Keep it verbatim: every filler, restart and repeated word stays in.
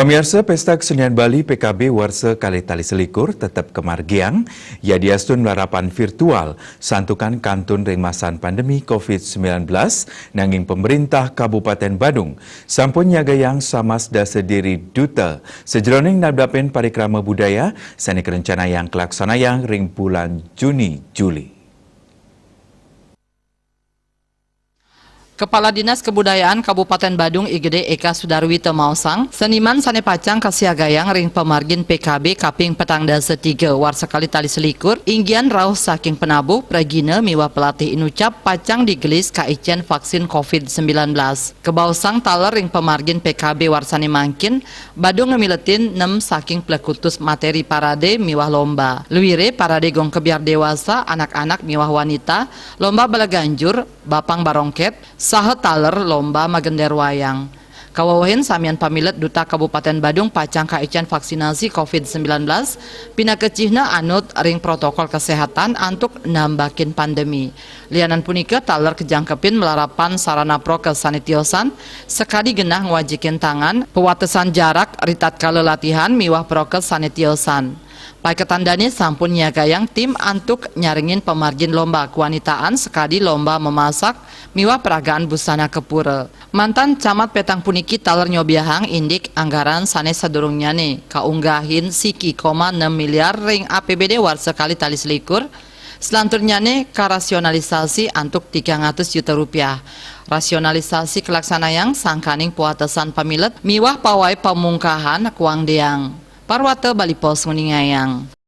Pemirsa, Pesta Kesenian Bali P K B warsa kalih tali selikur tetep kamargiang, yadiastun malarapan virtual, santukan kantun ring masan pandemi covid sembilan belas, nanging pemerintah Kabupaten Badung sampun nyagayang samas dasa diri duta sajeroning nadapin parikrama budaya sane karencanayang kalaksanayang ring bulan Juni Juli. Kepala Dinas Kebudayaan Kabupaten Badung I Gede Eka Sudarwita maosang, seniman sane pacang kasiagayang ring pamargin P K B kaping petang dasa tiga warsa kalih tali selikur, inggian rauh saking penabuh, pragina miwah pelatih inucap pacang digelis kaicen vaksin covid sembilan belas. Kabaosang taler ring pamargin P K B warsane mangkin, Badung ngamiletin nem saking plekutus materi parade miwah lomba. Luire parade gong kebyar dewasa, anak-anak miwah wanita, lomba bala ganjur, bapang barongket, saha taler lomba magender wayang. Kawewehin samian pamilet duta Kabupaten Badung pacang kaicen vaksinasi covid sembilan belas, pinaka cihna anut ring protokol kesehatan antuk nambakin pandemi. Lianan punika, taler kajangkepin malarapan sarana prokes sane tiosan, sakadi genah ngwajikin tangan, pawatesan jarak ritatkala latihan miwah prokes sane tiosan. Paiketan dane sampun nyagayang tim antuk nyarengin pamargin lomba kewanitaan sakadi lomba memasak miwah peragaan busana ke pura. Mantan Camat Petang puniki taler nyobiahang indik anggaran sane sadurungnyane kaunggahin siki koma enam miliar ring A P B D warsa kalih tali selikur, selanturnyane karasionalisasi antuk tigang atus juta rupiah. Rasionalisasi kalaksanayang sangkaning pawatesan pamilet miwah pawai pamungkahan kuang deang. Parwata Bali Post nguningayang.